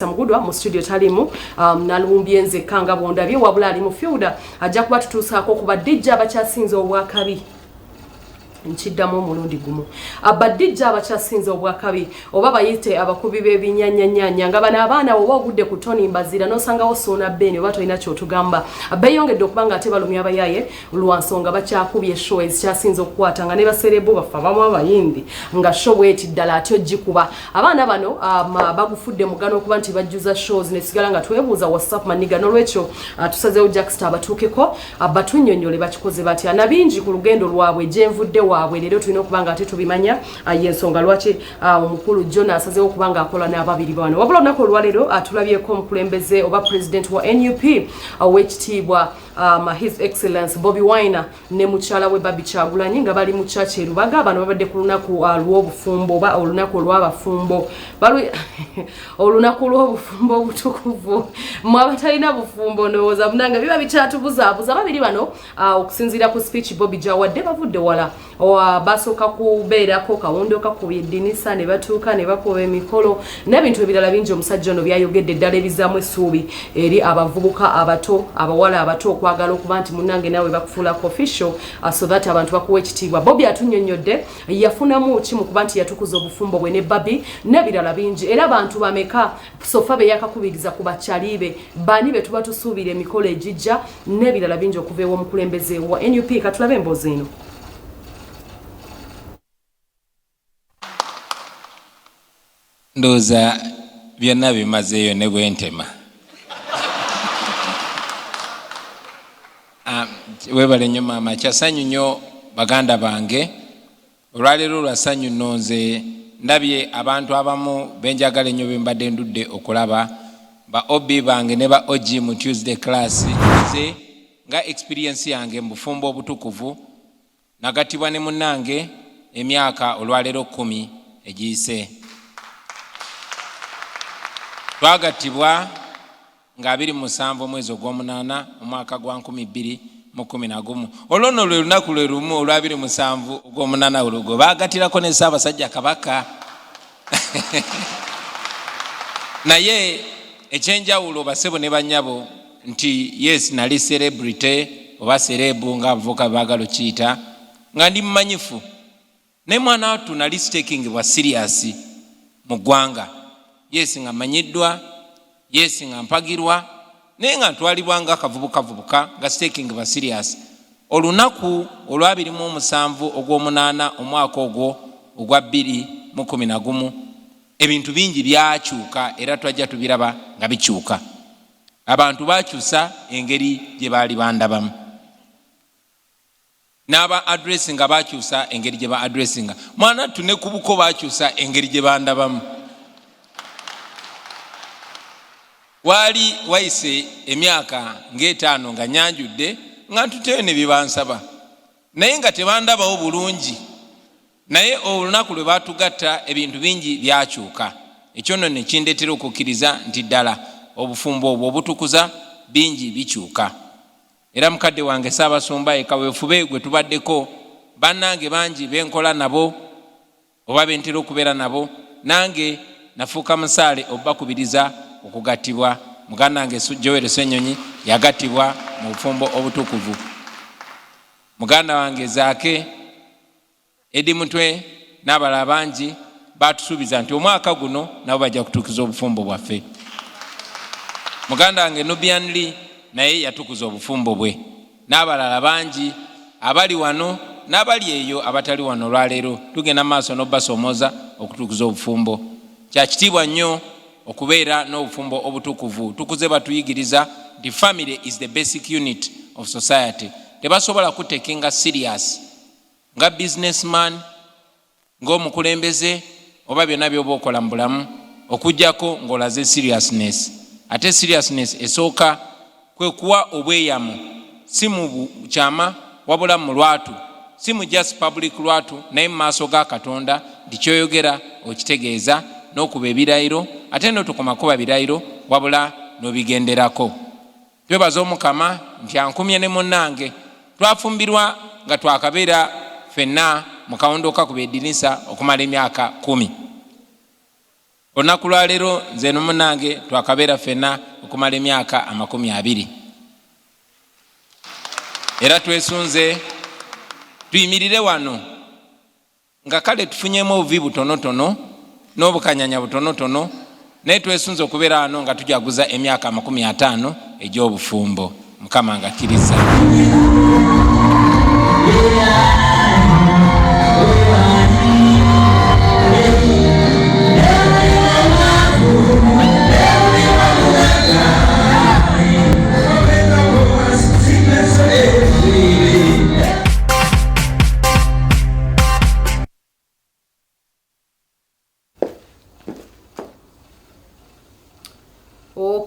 Mugudwa mu studio talimu, nalumbye nzekka nga bwondabye, wabula ali mu field, ajja kuba tutuusaako ku ba DJ abakyasinze obwakabi. Nkiddamu omulundi gumu, aba DJ abakyasinze obwakabi, oba bayite abakubi b'ebinyanyanyanya, nga bano abaana oba ogudde ku Tony Mbazira n'osangawo Suuna Ben, oba tolina kyotugamba. Beeyongedde okuba nga ate balumya abayaye lwa nsonga bakyakubye show ezikyasinze okukwata, nga ne ba celeb baffe abamu abayimbi nga show bweti ddala atyo gikuba. Abaana bano bagufudde mugano okuba nti bajjuza shows, nesigala nga twebuuza, "What's up, my nigga?" N'olwekyo tusazeewo Jackster abatuukeko, batunnyonnyole bakikoze batya na bingi ku lugendo lwabwe gyenvudde waabwe. Leero tulina okuba nga ate tubimanya, yensonga lwaki omukulu John asazeewo okuba nga akola n'ababiri bano. Wabula olunaku olwaleero tulabyeko omukulembeze oba president wa NUP, owekitiibwa His Excellence Bobi Wine ne mukyala we Barbie Kyagulanyi, nga bali mu church e Lubaga. Bano babadde ku lunaku lw'obufumbo, oba olunaku olw'abafumbo, olunaku lw'obufumbo obutukuvu. Mwe abatalina bufumbo, ndowooza munange biba bikyatubuzaabuza. Babiri bano, okusinziira ku speech Bobi gyawadde, bavudde wala. Basooka kubeerako kawundo kakubye eddirisa ne batuuka ne bakuba emikolo n'ebintu ebirala bingi. Omusajja ono byayogedde ddala ebizaamu essuubi eri abavubuka abato, abawala abato, okwagala okuba nti munnange naawe bakufuulako official, so that abantu bakuwa ekitiibwa. Bobi atunnyonnyodde yafunamu ki mu kuba nti yatukuza obufumbo bwe ne Barbie n'ebirala bingi. Era abantu bameka so far be yakakubiriza ku bakyali be, baani be tuba tusuubira emikolo egijja n'ebirala bingi okuva ew'omukulembeze wa NUP. Katulabe emboozi eno. Ndowooza byonna bimazeeyo ne bwentema. Weebale nnyo maama, kyasanyu nnyo baganda bange. Olwaleero lwasanyu nno, nze ndabye abantu abamu benjagala ennyo bembadde ndudde okulaba, ba OB bange ne ba OG mu Tuesday class. Nze nga experience yange mu bufumbo obutukuvu, nagattibwa ne munnange emyaka olwaleero 10 egiyise. Twagattibwa nga 27 omwezi ogw'omunaana omwaka gwa 2011. Olwo nno lwe lunaku lwe lumu olwa 27 ogw'omunaana olwo gwe baagattirako ne Ssaabasajja Kabaka. Naye ekyenjawulo, basebo ne bannyabo, nti yes, nali celebrity oba celeb nga abavubuka baagala okiyita, nga ndi mumanyifu, naye mwana wattu nali sitakingibwa serious mu ggwanga. Yes, nga manyiddwa, yes, nga mpagirwa, naye nga ntwalibwa nga akavubukavubuka, nga sitakingibwa serious. Olunaku olwabiri mu omusanvu ogw'omunaana omwaka ogwo ogwa 2011, ebintu bingi byakyuka, era twajja tubiraba nga bikyuka. Abantu bakyusa engeri gye baali bandabamu, n'aba addressinga bakyusa engeri gye ba addressinga. Mwana ttu ne ku buko bakyusa engeri gye bandabamu. Waali wayise emyaka ng'etaano nga nyanjudde, nga ntuteyo ne byebansaba, naye nga tebandabawo bulungi. Naye olunaku lwe batugatta, ebintu bingi byakyuka. Ekyo nno ne kindeetera okukkiriza nti ddala obufumbo obwo obutukuza bingi bikyuka. Era mukadde wange Ssaabasumba ekaweefube gwe tubaddeko, bannange bangi benkola nabo oba bentera okubeera nabo, nange nafuuka musaale obubakubiriza okugattibwa. Muganda wange Joel Ssenyonyi yagattibwa mu bufumbo obutukuvu, muganda wange Zaake Edi Mutwe n'abalala bangi batusuubiza nti omwaka guno nabo bajja kutuukiza obufumbo bwaffe. Muganda wange Nubian Lee naye yatukuza obufumbo bwe, n'abalala bangi abali wano n'abali eyo abatali wano olwaleero. Tugenda mu maaso n'obubasoomooza okutuukiza obufumbo. Kyakitiibwa nnyo okubeera n'obufumbo obutukuvu. Tukuze batuyigiriza nti family is the basic unit of society. Tebasobola kutakinga serious nga businessman, ng'omukulembeze, oba byonna byoba okola mu bulamu, okugjako ng'olaze seriousness. Ate seriousness esooka kwe kuwa obweyamo, si mu kyama wabula mu lwatu, si mu just public lwatu, naye mu maaso ga Katonda, nti kyoyogera okitegeeza, n'okuba ebirayiro, ate n'otokoma kuba birayiro wabula n'obigenderako. Twebaza Omukama nti ankumye ne munnange. Twafumbirwa nga twakabeera ffenna mu kawundo kakuba eddirisa okumala emyaka 10. Olunaku lwaleero nze nomunange twakabeera ffenna okumala emyaka 20, era twesunze tuyimirire wano nga kale tufunyemu obuvi butonotono n'obukanyanya butonotono, naye twesunze okubeera wano nga tujaguza emyaka 50 egy'obufumbo, Mukama nga akkiriza.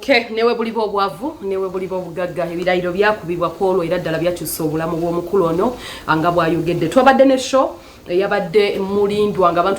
Okay, newe buliba obwavu newe buliba obugagga, ebirayiro byakubibwa kwolwo era ddala byakyusa obulamu bw'omukulu ono nga bw'ayogedde. Twabadde ne show eyabadde mulindwa nga abantu